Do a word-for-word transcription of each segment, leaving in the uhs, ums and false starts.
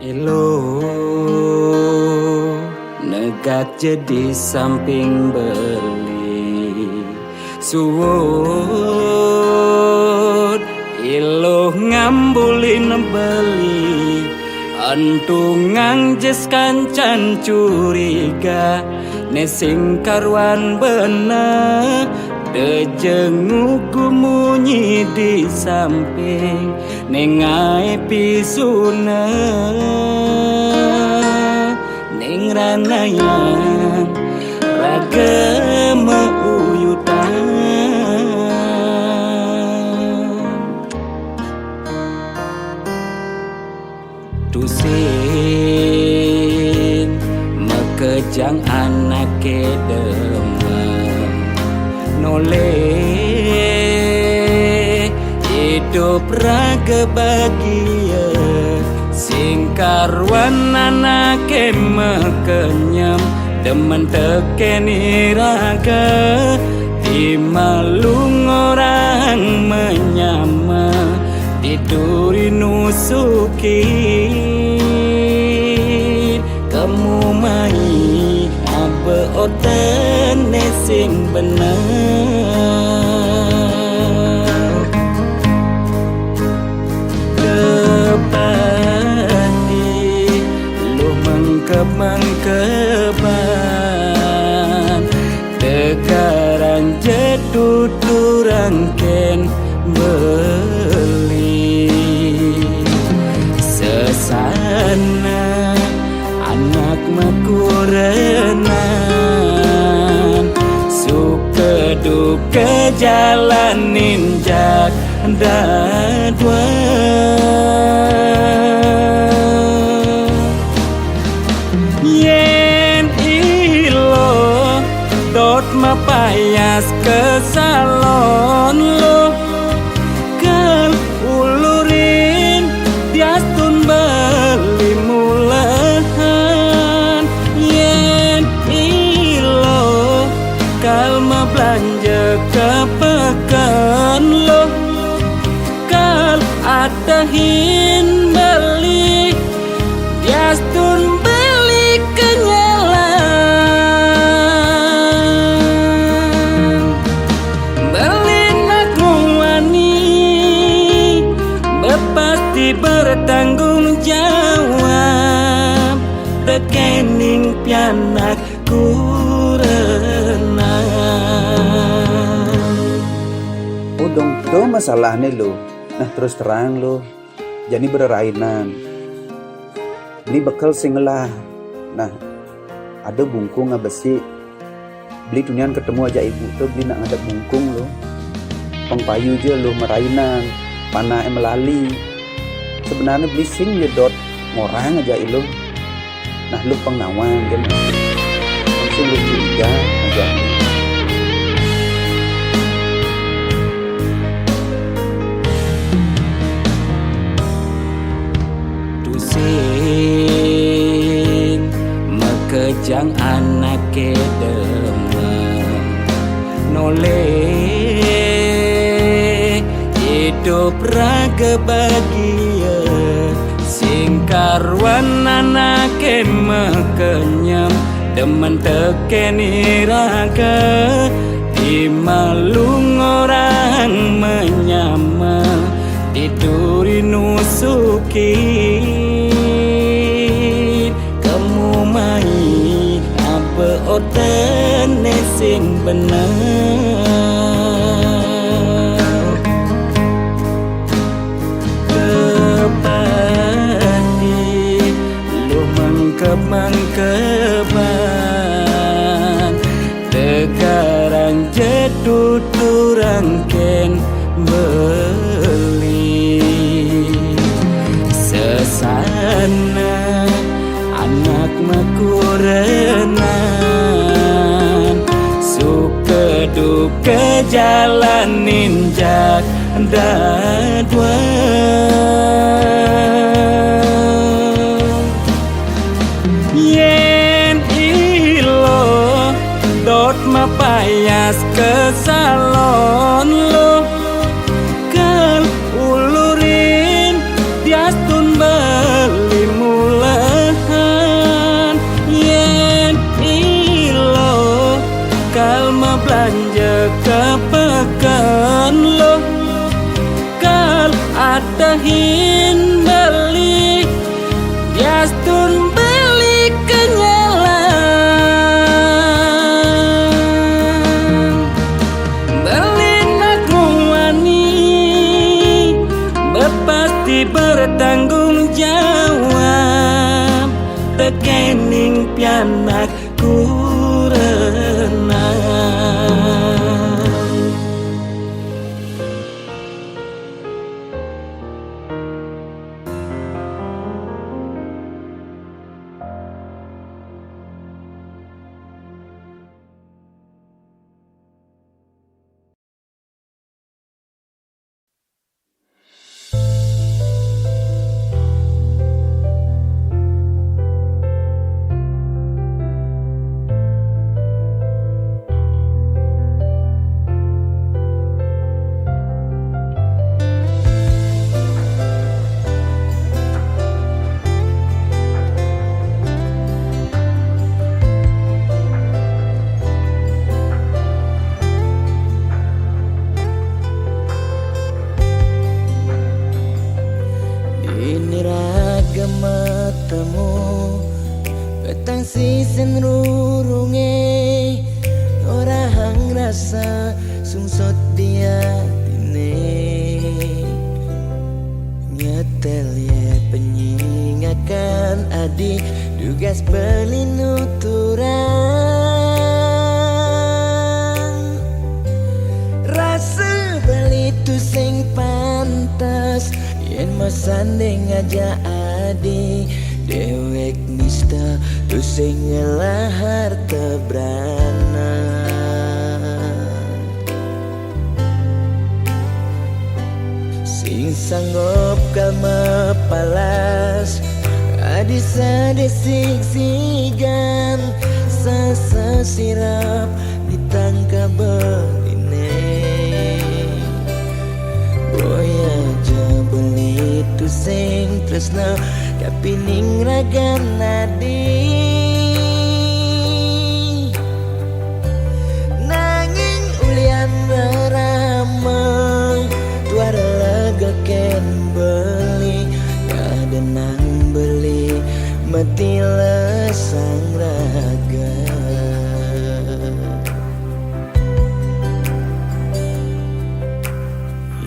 Iluh negak je di samping beli. Suud iluh ngambulin beli. Entungang je sekancan curiga, ne sing karuan beneh, deje ngugu munyi di samping. Ning ngae pisune, ning ranayang raga mauyutan. Tusin makejang anake demen noleh idup raga bagia, sing karuan anake makenyem, demen tekeni raga, di malu ngorahang menyama, di duri nusuki. Kemu mai aba otene sing beneh. Kepati luh mengkep-mengkepan, tegarang je tuturang ken beli. Sesana anak makurenan, suka duka jalanin jak dadua. Yen iluh dot mapayas ka salon luh, kal ulurin diastun beli mulehan. Yen iluh kal mablanja ka peken luh, kal atehin beli, diastun beli kenyelan. Beli nak nguani, bepasti bertanggung jawab, tekening pianak kurenan. Udung tu masalahne luh. Nah, terus terang luh. Jani bererainan. Beli bekel sing ngelah. Nah, ada bungkung besi. Beli tunian ketemu aja ibu tu, beli nak ngadep bungkung luh. Pengpayu je luh merainan, panah melali. Sebenarnya beli sing je dot ngorang aja iluh. Nah, luh pang nawang je mah. Langsung luh curiga aja. Tusin makejang anake demen noleh idup raga bagia, sing karuan anake makenyem, demen tekeni raga, di malu ngorahang menyama, di duri nusuki. Kemu mai aba otene sing beneh. Kepati luh mengkep-mengkepan, tegarang je tuturang ken beli. Sesat Renan suka duka jalanin jak dadua. Yen ilo dot mapayas kesalon lo, kal ulurin diastun beli mulahan. Yen ilo kal mabelanja ke peken lo, kal atahin beli, diastun beli kenyalang. Beli nak muani, bepasti bertanggung jawab, tekening pianak kurenan. Ini ragam matamu petang sisen rurunge, orahang rasa sungsut dia dine. Nyetel ye penyingakan adi, dugas beli nuturang. Rasa beli tu sing pantas, yen masanding aja adi, dewek nista tu sing ngelah harta beranak. Sing sanggup ka mapalas, adi sadesig-sigan, sasasirap ditangka beline. Boya ja beli tu sing tresna, kapining ragan adi. Nanging ulian reramang, tuara lega ken beli, kada nang beli, mati le sang raga.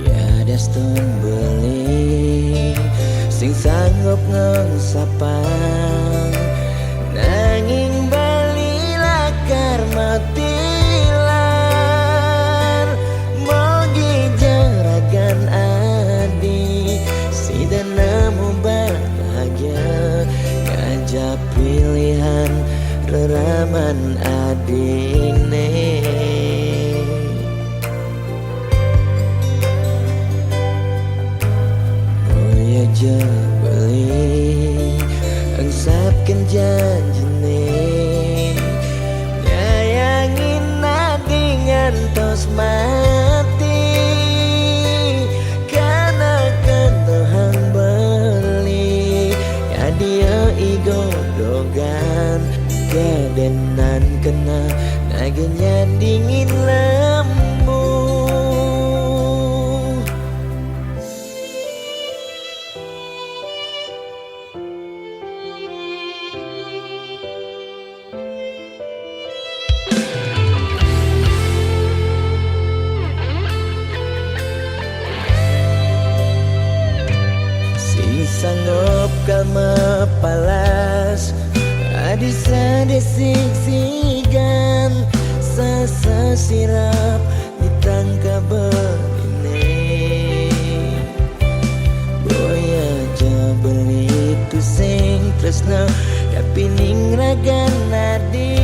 Ya dastun beli sing sanggup ngengsapang, nanging beli lakar matilan. Mogi jeragan adi, sida nemu bahagia, ngajak pilihan reraman adine. Boya ja beli engsapken janjine, nyayangin adi ngantos mati. Kana-kana hang beli, kadia igo dogan, kedenan kena nage nyandingin lembu. Sing sanggup ka mapalas, adi sadesig-sigan, sasasirap ditangka beline. Boya ja beli tu sing tresna kapining ragan adi.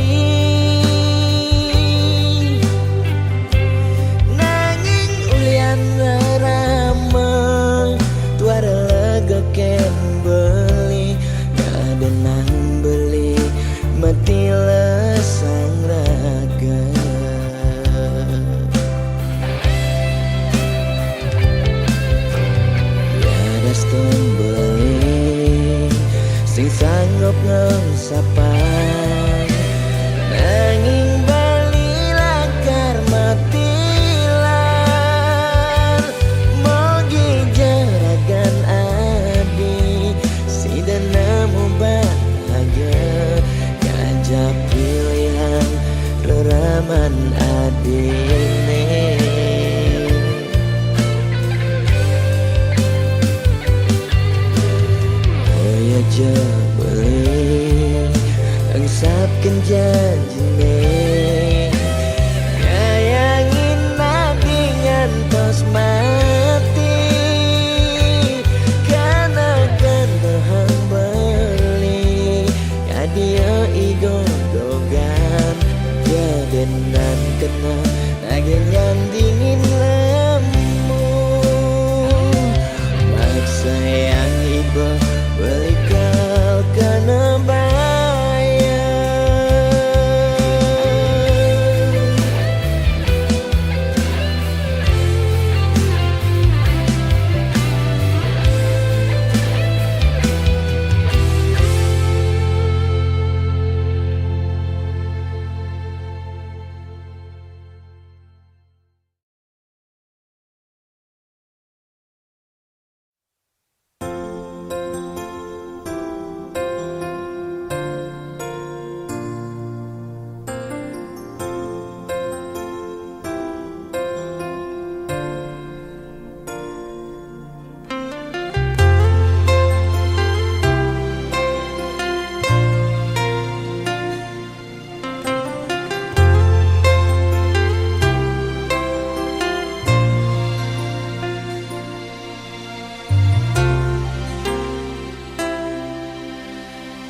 Nanging ulian rarama tuara lega kén beli, kadenang beli mati lesang raga. Yadas tumbeli sing sanggup ngengsapang, nanging beli lakar matilan. Mogi jeragan adi sida nemu bahagia, kaja pilihan reraman adine. Oya ja beli engsapkeun janjine, ngayangin adi ngantos mati. Kana kan dohang beli, ka dia igodogan, jadenan kena naging yang dingin lemu. Maksa yang iba beli kal kana bayar.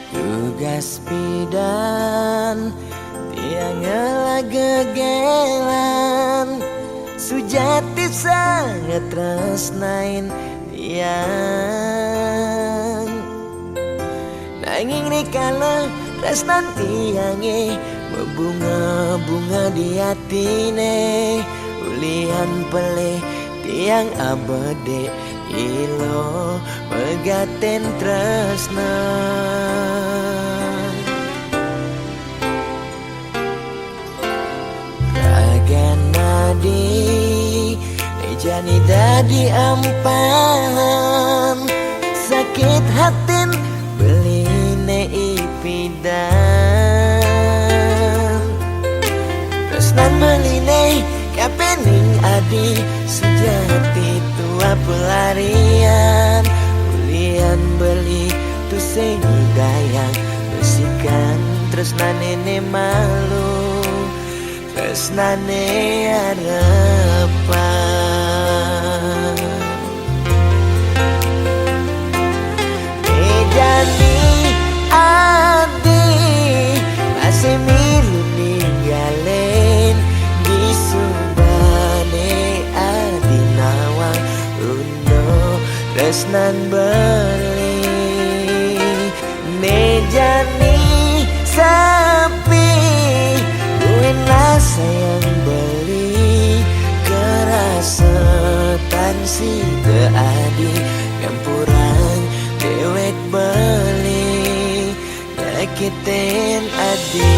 Tugas pidan tiang ngelah gegelan, sujati sangat tresnain tiang. Nanging rikala tresnan tiange bebunga-bunga di atine, ulian pelih tiang abede ilo megaten tresna. Ragan adi, jani dadi ampahan, sakit hatin beline ipidan. Tresnan beline kapining adi, sujati tua pelarian, ulian beli tusing dayang, besikan tresnane ne malu, tresnane arepan. Ejani adi masih milu ninggalen, di subane adi nawang undo tresnan beli. Ne jani sapi, duena sayang beli, kerasa tansi ke adi, nyampurang dewek beli, nyakitin adi.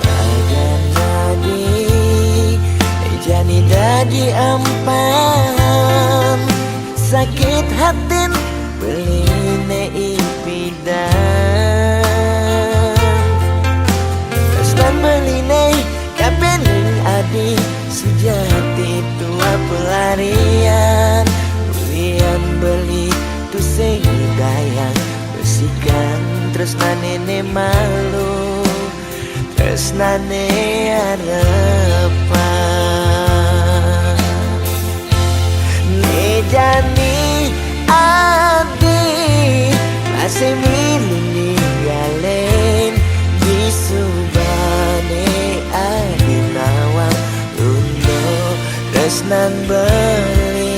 Ragan adi, jani dadi ampahan, sakit hatin beline ipidan. Tresnan beline Tresnane ne malu, tresnane arepan. Ne jani adi, masih milu ninggalen, disubane adi nawang undo tresnan beli.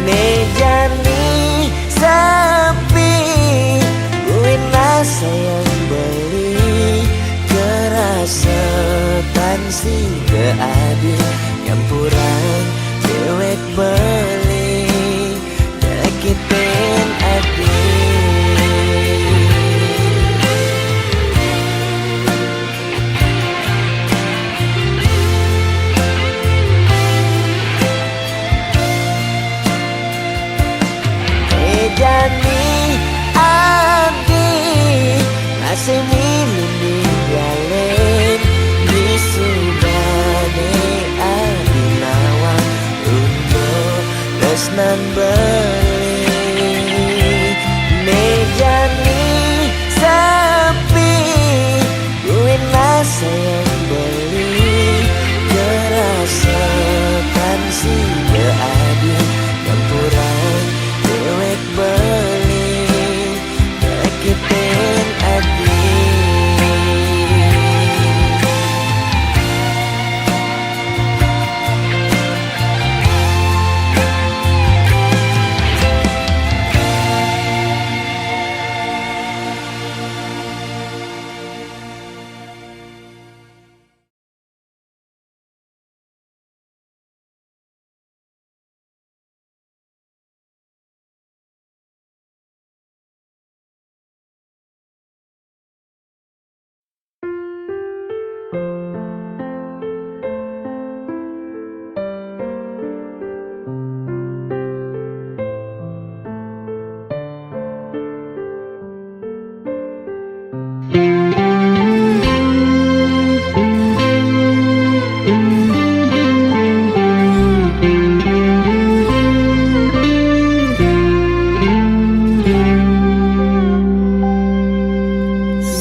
Ne jani sepi, buin sayang beli, kerasa tan sida adi, nyampuran dewek beli, nyakitin adi. Ejani adi, masih milu ninggalen, disubane adi nawang undo tresnan beli. Ne jani sepi, buin sayang beli, kerasa tan sida adi, nyampuran dewek beli, nyakitin adi.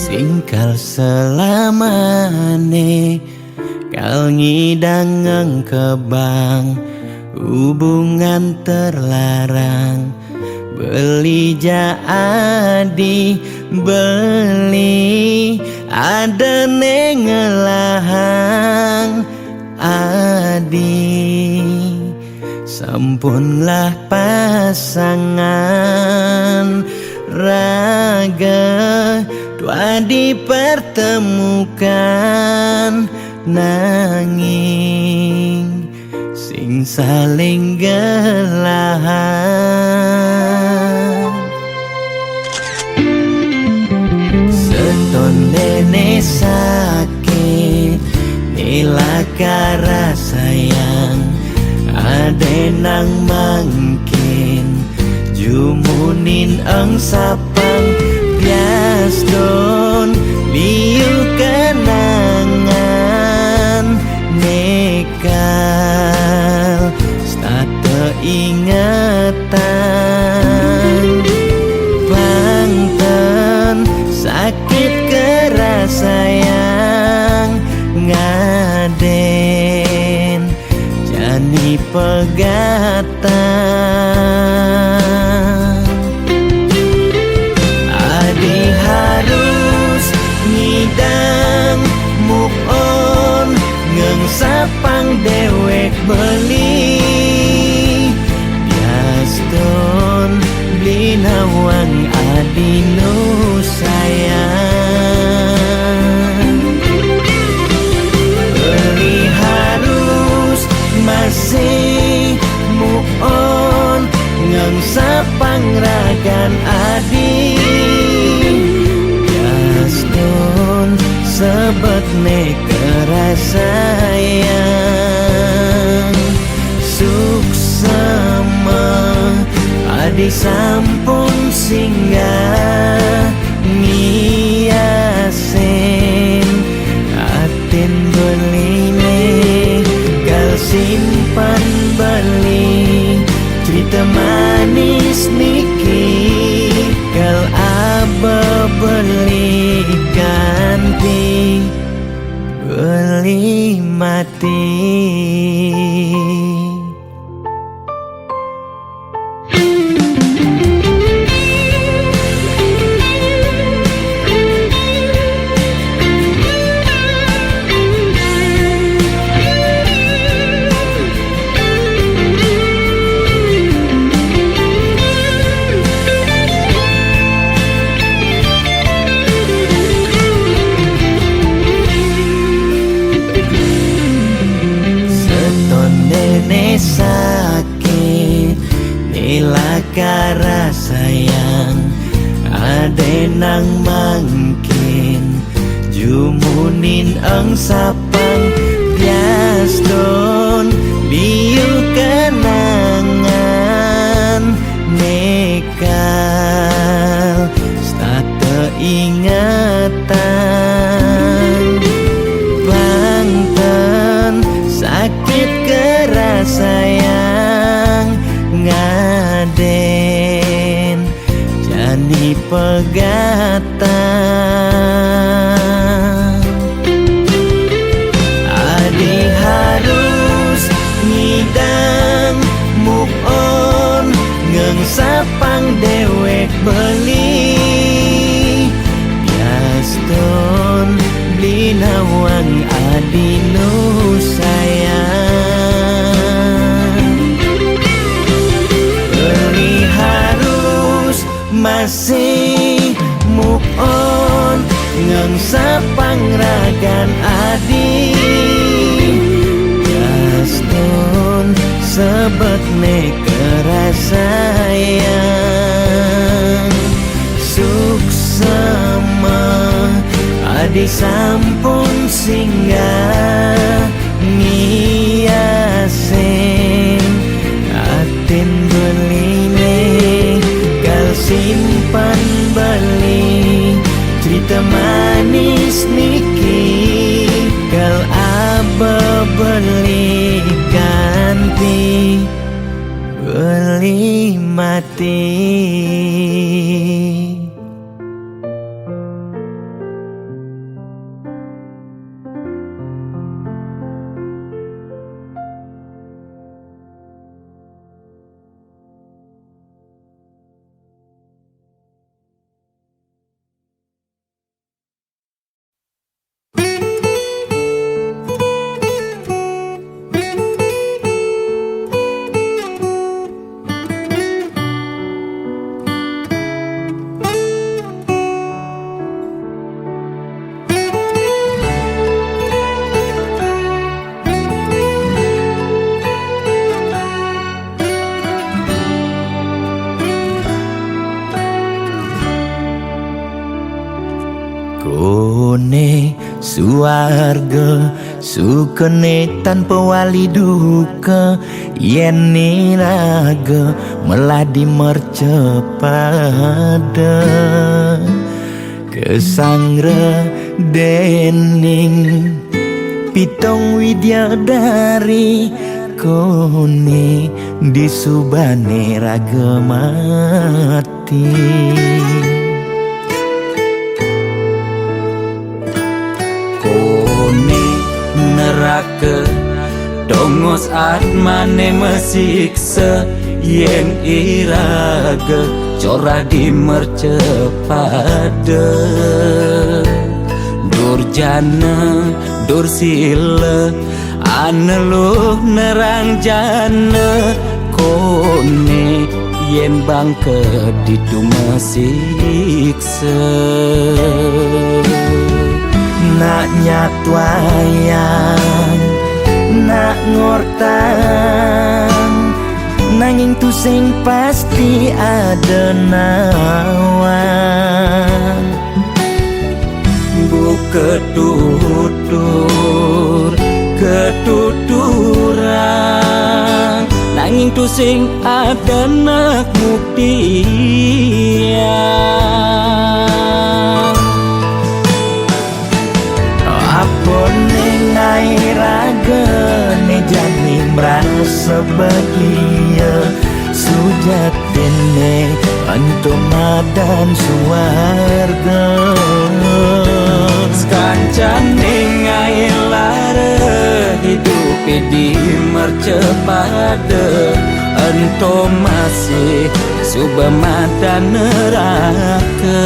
Sing kal selamane, kal ngidang ngengkebang, hubungan terlarang. Beli ja adi, beli ada ne ngelahang adi. Sampunlah pasangan raga, tua dipertemukan, nanging sing saling gelahan. Seton dene sakit, nila kara sayang, ade nang mangkin, jumunin eng sapang, biaston liu kenangan, nekal state ingetan. Bangten sakit kerasa yang ngaden, jani pegatan. Adi harus ngidang move on, ngengsapang dewek beli. Biaston beli nawang adi nu sayang. Beli harus masih move on, ngengsapang ragan adi. Biaston sebet ne kerasa yang suksema, adi sampun singgah ngiasin atin beline. Kal simpan beli cerita manis niki, kal ab Beli mati. Setonene sakit, nila karasayang, ade nang mangkin, jumunin eng sapang, biaston, biu kenangan, nekal, stata ingatan, bangten, sakit kerasayang, ngaden, jani pegatan. Adi harus ngidang move on, ngengsapang dewek beli. Biaston beli nawang adi nu sayang. Beli harus masih move on, ngengsapang ragan adi. Gaston sebetne kerasayang. Suksema adi sampun singgah ngiasin atin beline, kal simpan beli cerita manis niki, kal aba beli ganti beli mati. Kone suarga sukene tanpa wali duka, yen iraga meladi mercepada. Kesanggra dening pitong widyadari, kone disubane raga mati. Kone neraka tongos atmane mesiksa, yen iraga corah di mercepada. Durjana, dursila, aneluh nerang jana, kone yen bangka ditu mesiksa. Nak nyatwayang, nak ngortang, nanging tusing pasti ada nawang. Buka tutur ketuturan, nanging tusing ada nak buktian. Apa ning ae ragane jani merasa bahagia, sujatine ento madan suarga. Sekancane ngae Di mercepada ento masih suba madan neraka.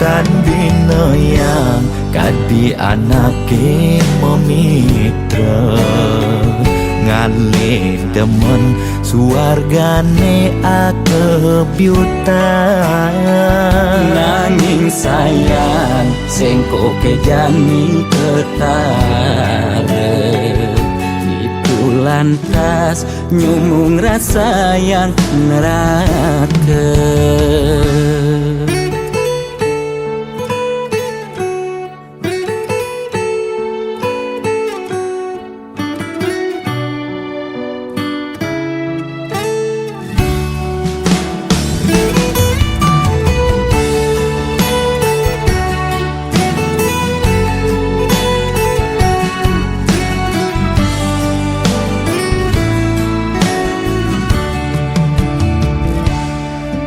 Tan bina yang kadi anake mamitra, ngalih demen suargane akebyutan. Nanging sayang, sengko ke jani ketara. Itu lantas nyumung rasa yang neraka.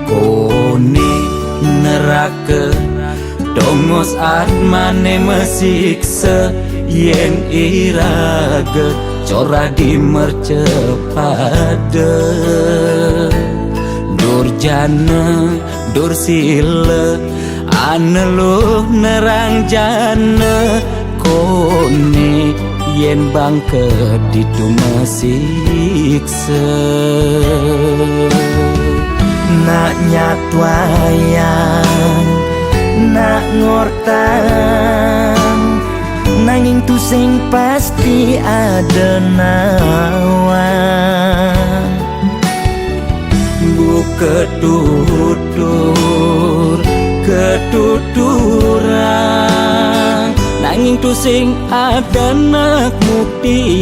Kone neraka tongos atmane masiksa yen iraga corah di mercepada. Durjana, dursila, aneluh nerang jana, kone yen bangka ditu masiksa. Nak nyatwayang, nak ngortang, nanging tusing pasti ada nawang. Buka tutur, ketuturang, nanging tusing ada nak muktiang.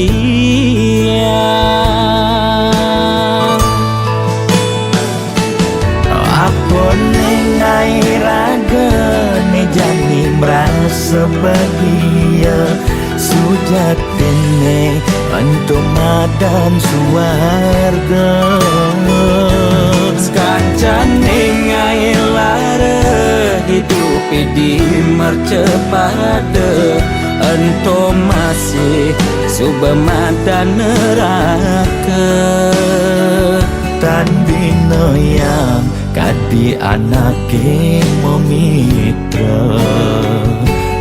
Apa ning ae raga ne jani merasa bahagia, sujatine ento madan suarga. Sekancane ngae lara idup di mercepada, ento masih suba madan neraka. Tan bina yang kadi anake mamitra,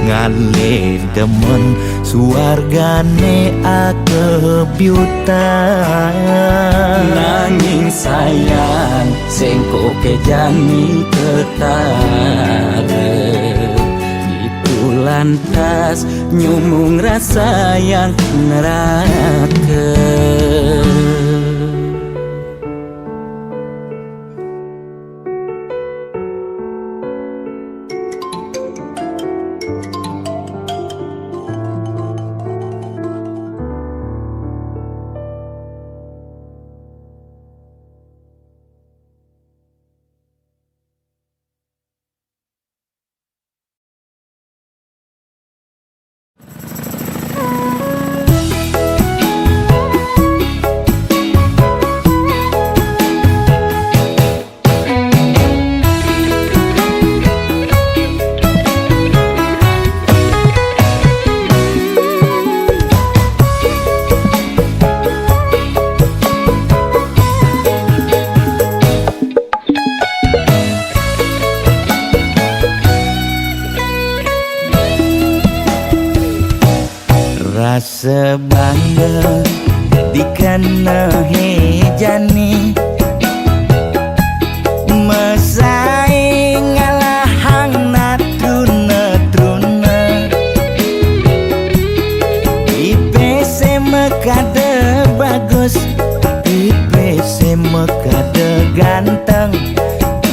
ngalih demen suargane akebyutan. Nanging sayang, sengko ke jani ketara. Itu lantas nyumung rasa yang neraka. Rasa bangga dikena he jani, mesai ngalahang natruna-truna. Ipe se makada bagus, ipe se makada ganteng,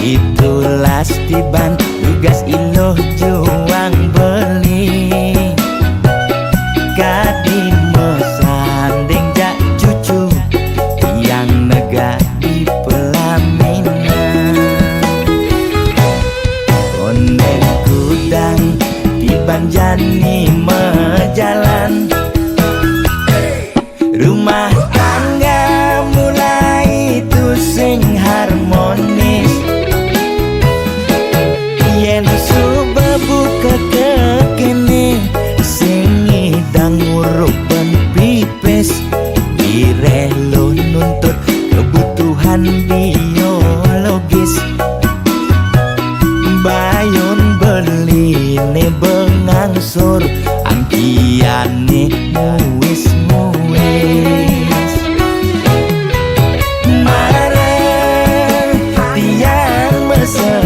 itulah tiban tugas iluh juang beli. Kadi mesanding jak cucu yang negak di pelaminan. Onden kudang tiban jani majalan. Rumah tangga mulai tusing harmonis. Yen suba buka kekene, sing ngidang nguruk ban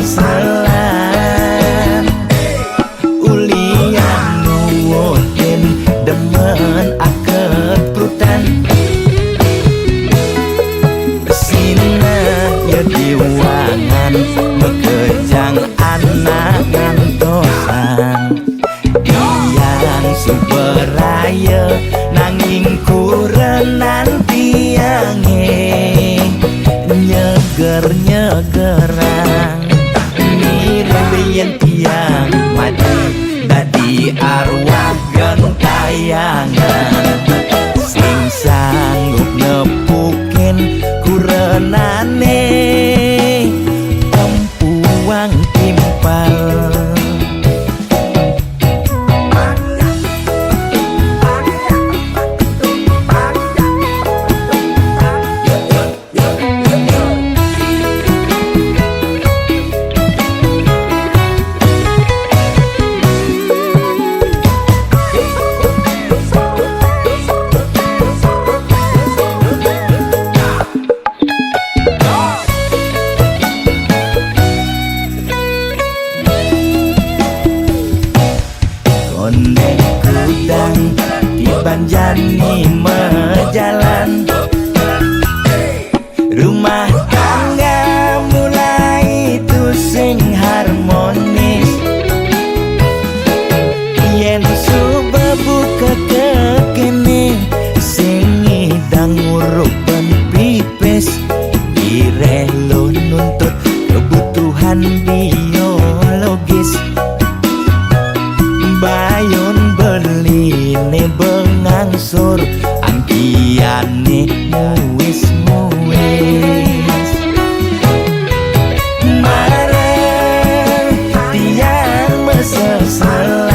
Salam ulian nuwutin demen akeprutan. Sina ya diwangan makejang anak ngantosan. Tiang suba raya nanging kurenan tiange nyeger-nyegerang. Mirib yen tiang mati dadi arwah gentayangan sing sanggup nepukin kurenane tempuwang timpal. Kondek kudang tiban jani majalan. Rumah tangga mulai tusing harmonis. Yen suba buka kekene sing ngidang urup ben pipis. Direh lo nuntut kebutuhan biologis. Bayun beline bengangsur, angkiane muwis-muwis. Mareh tiang maseselan,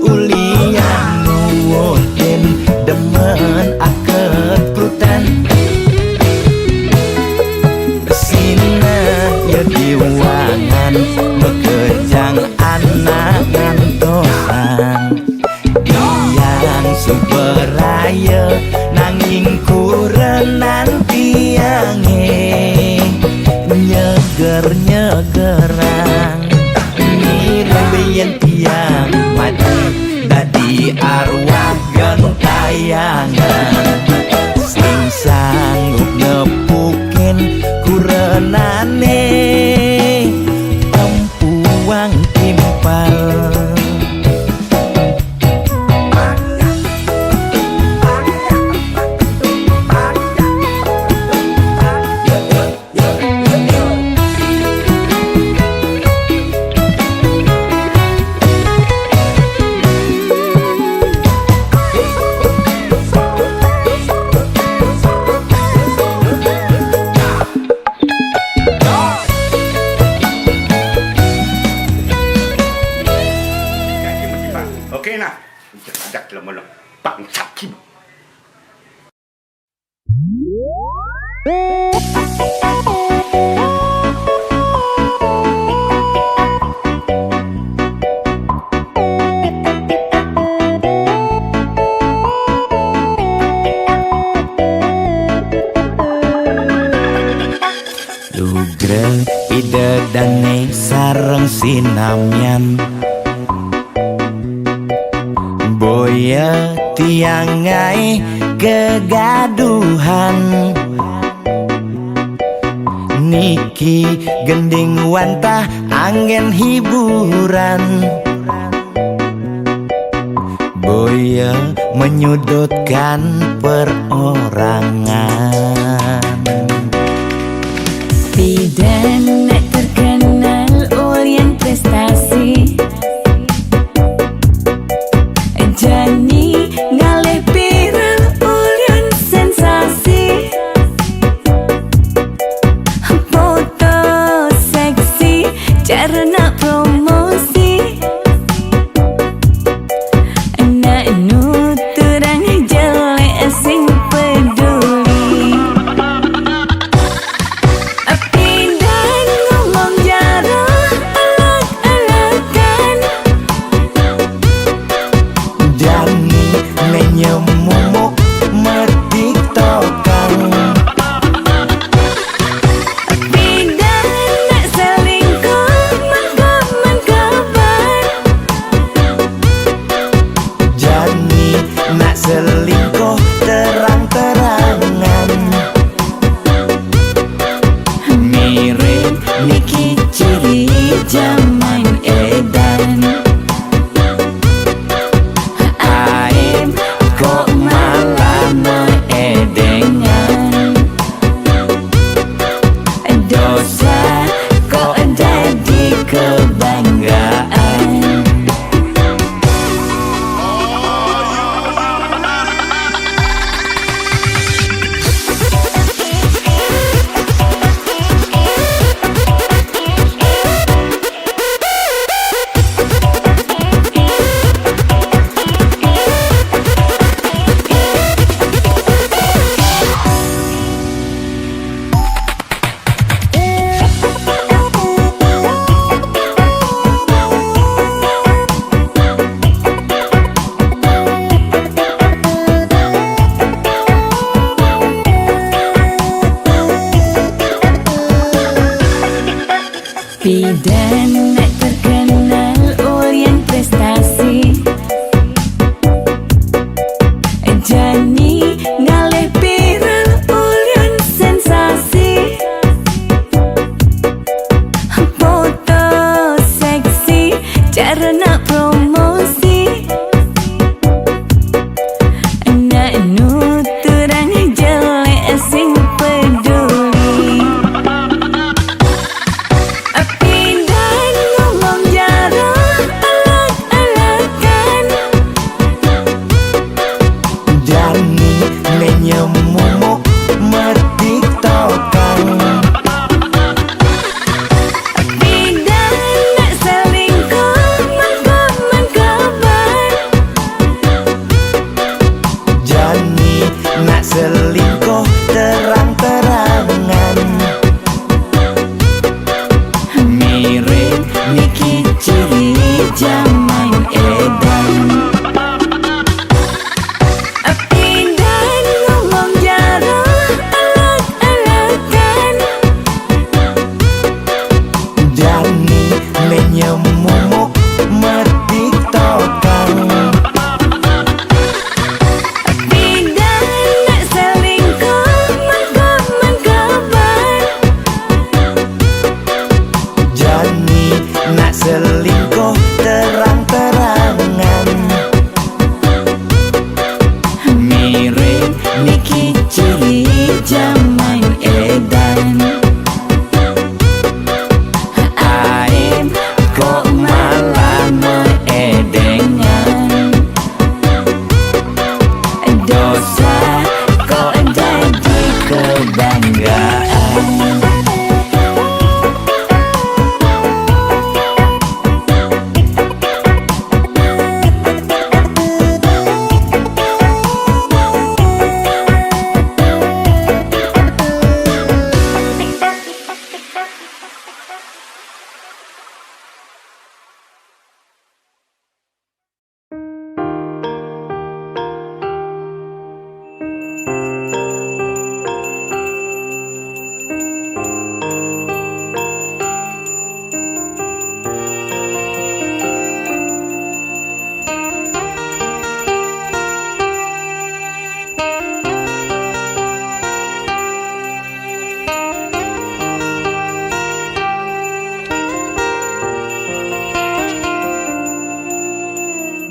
ulian nuwutin demen akeprutan. Sina ya diwangan makejang anak ngantosan. Tiang suba raya nanging kurenan tiange nyeger-nyegerang. Mirib yen tiang mati dadi arwah gentayangan sing sanggup nepukin kurenane tempuwang timpal. Oke, nah. Ajak, ajak, lama-lama. Bangsat, Kim. Lugra Ida Dane sareng sinamian. Boya tiang ngae kegaduhan. Niki gending wantah anggen hiburan. Boya menyudutkan perorangan. Pidan terkenal ulian prestasi. Jani ngalih viral ulian sensasi. Foto seksi cara nak promosi. Nak nuturang jelek sing peduli. Pidan ngomong jaro elek-elekan. Jani menyemumuk metiktokan. Pidan Sa kok dadi kebanggaan. Pidan nak terkenal ulih prestasi. Jani ngalih viral ulih sensasi. Foto seksi cara nak promosi. Nak nuturang jelek sing peduli. Pidan ngomong jaro alak-alakan. Jani ne nyemumuk metiktokan. Pidan nak selingkuh mengkap-mengkapan. Jani nak selingkuh terang-terangan. Mirip niki ciri jaman edan. Pidan ngomong jaro alak-alakan. Jani ne nyemumuk metiktokan. Pidan nak selingkuh mengkap-mengkapan. Jani nak selingkuh terang-terangan. Mirip niki ciri jaman edan. Aib kok malah meedengan. Dosa kok dadi kebanggaan.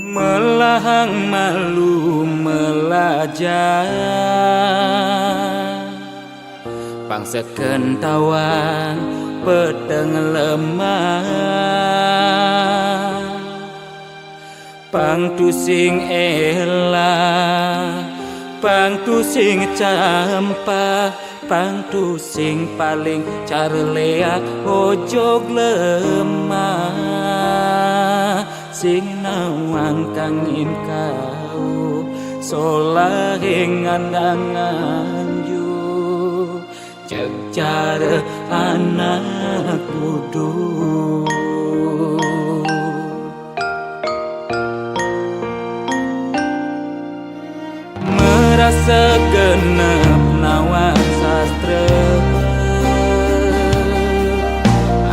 Melahang malu melajah, pang seken tawang peteng lemah. Pang tusing ela, pang tusing campa, pang tusing paling carlea ojog lemah. Sing nawang kangin kau, solah ing ngandangan ju. Cek cara anak kudu merasa genep nawang sastra,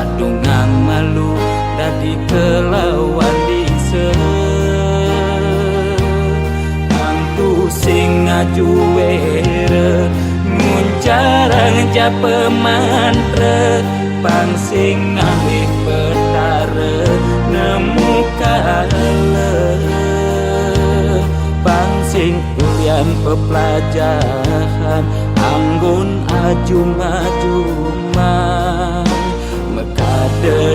adungang malu dadi kelawan disa. Pang tusing ngaju wera, nguncarang japa mantra, pang sing ngalih Betara nemu kala, pang sing ulian peplajahan anggon ajum-ajuma.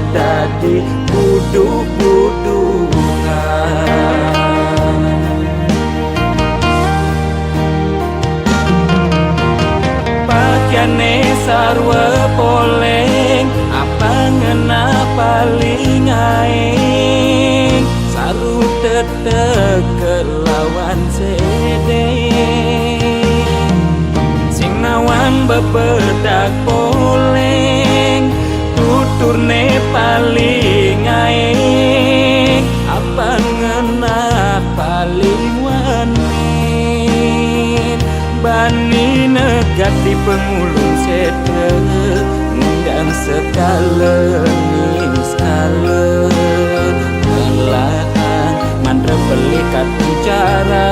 dadi buduk-budungan. Pakaiane sarwa poleng, apa ngena paling aeng, saru tetek kelawan sede. Sing nawang bebedak poleng, tuturne paling aeng, apa ngenak paling wanen. Bani negak di pengulun setra, ngundang sekala niskala, melahan mantra pelikat bicara,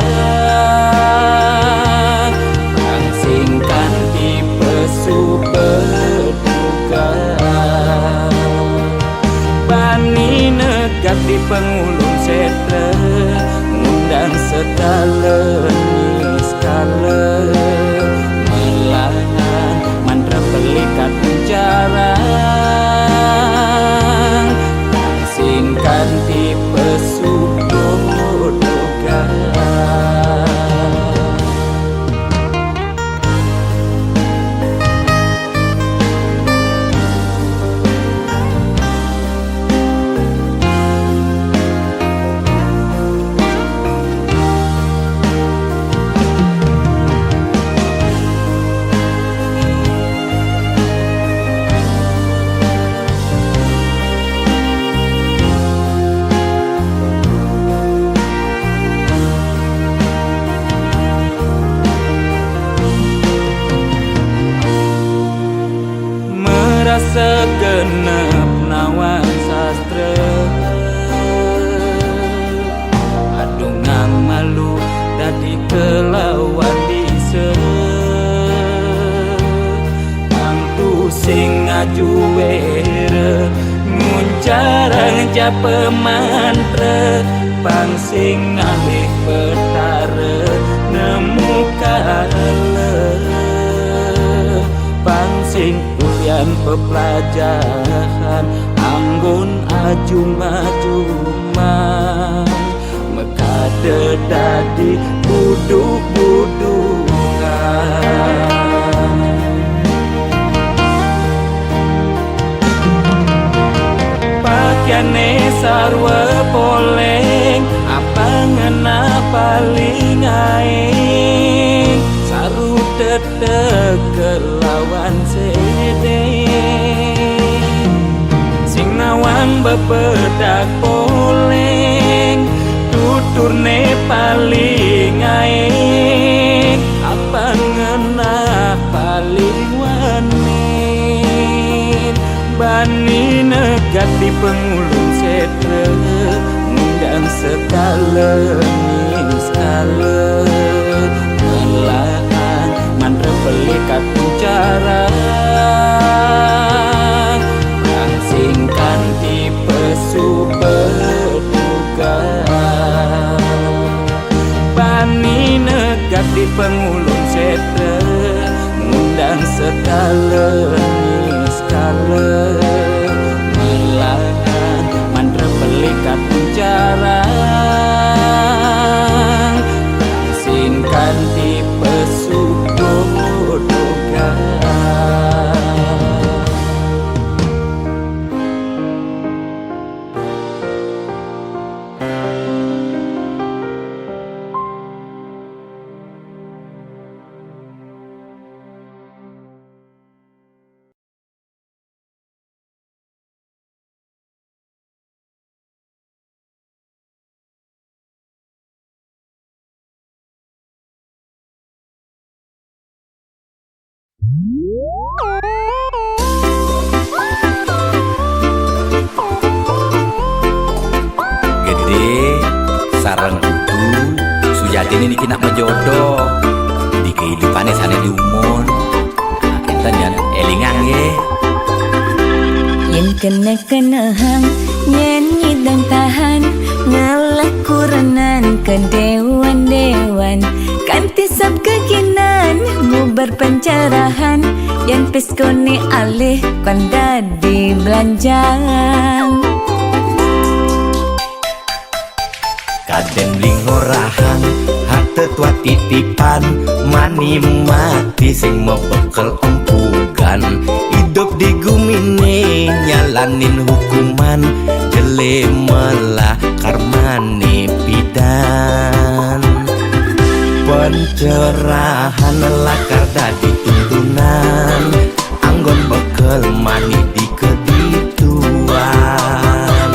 pang sing kanti pesu beduga. Bani negak di pengulun setra, ngundang sekala niskala, melahan mantra pelikat bicara, sing kanti pesu beduga. Merasa genep nawang sastra, adungang malu dadi kelawan bisa. Pang tusing ngajuera, nguncarang japa mantra, pang sing ngalih Betara nemu kala, pang sing ulian peplajahan anggun ajum-ajuman, makada dadi buduk-budungan. Pakaiane sarwa poleng, apa ngena paling aeng, saru tetek kelawan sede. Sing nawang bebedak poleng, tuturne paling aeng, apa ngena paling wanen. Bani negak di pengulun setra, ngundang sekala niskala, melahan mantra pelikat bicara, pang sing kanti pesu beduga. Bani negak di pengulun setra, ngundang sekala niskala, melahan mantra pelikat bicara, sing kanti pesu beduga. Gede sareng Putu, sujatine niki nak majodoh di kehidupane sane dumun. Nah, kinten yen elingang nggih. Yen kena-kenahang, yen nyidang tahan, ngalah kurenan kedewan-dewan, Kanti sab kaginan mubar pencerahan, yan piskoni alih kuan dadi belanjang. Kaden beli ngorahang, harta tua titipan, mani mati sing mau bekel empugan. Idup di gumi ni nyalanin hukuman, jele melah karmane pidan. Pencerahan lakar dadi tuntunan, anggon bekel mani dikeditu. Tuan.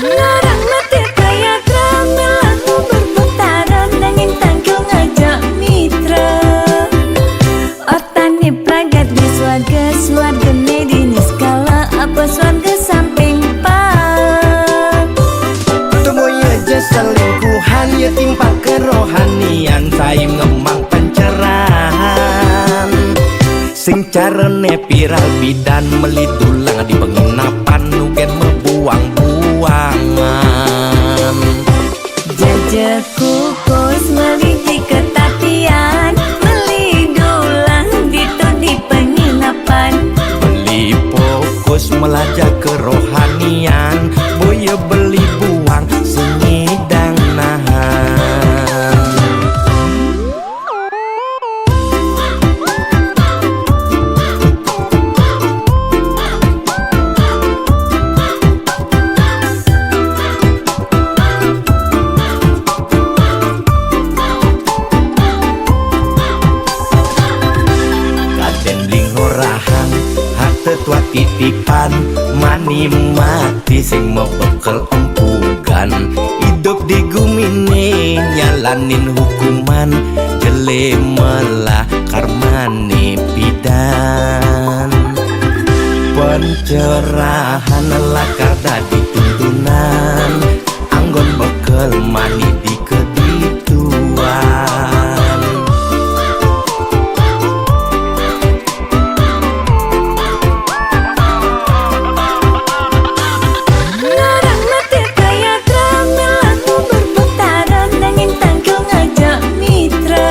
Ngarang mati kaya drama lagu berputaran, nanging tangkil ngajak mitra. Ortane pragat di swarga, swargane di niskala, apa swarga samping pat. Temoy aja selingkuhan, ya timpa kerohanian, saim ngemang pencerahan. Sing carane piral bidan, meli dulang di penginapan, nugen mebuang-buangan. Jaja kukus meli di ketatian, meli dulang ditu di penginapan. Beli fokus melajah kerohanian, boya beli buang sing ngidang nahan. Kaden beli ngorahang, harta tua titipan, mani mati sing mau bekel empugan. Idup di gumi ni nyalanin hukuman, jele melah karmane pidan. Pencerahan lakar dadi tuntunan, anggon bekel mani dikedituan. Ngarang mati kaya drama lagu berputaran, nanging tangkil ngajak mitra.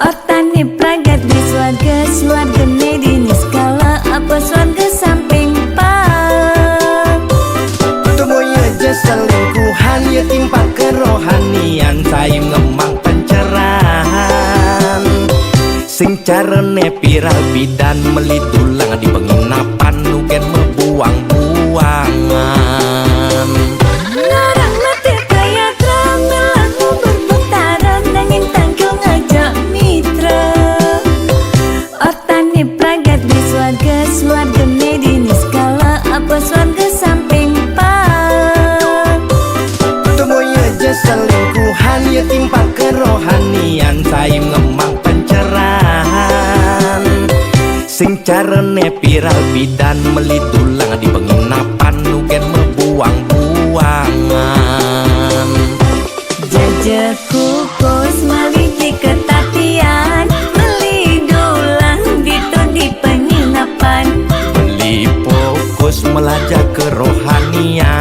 Ortane pragat di swarga, swargane di niskala, apa swarga samping pat. Temoy aja selingkuhan, ya timpa kerohanian, saim ngemang pencerahan. Sing carane piral bidan, meli dulang di penginapan, nugen mebuang-buangan. Ngarang mati kaya drama lagu berputaran, nanging tangkil ngajak mitra. Ortane pragat di swarga, swargane di niskala, apa swarga samping pat. Temoy aja selingkuhan, ya timpa kerohanian, saim ngemang pencerahan. Sing carane piral bidan, meli dulang di penginapan, nugen mebuang-buangan. Jaja kukus meli di ketatian, meli dulang ditu di penginapan. Beli fokus melajah kerohanian,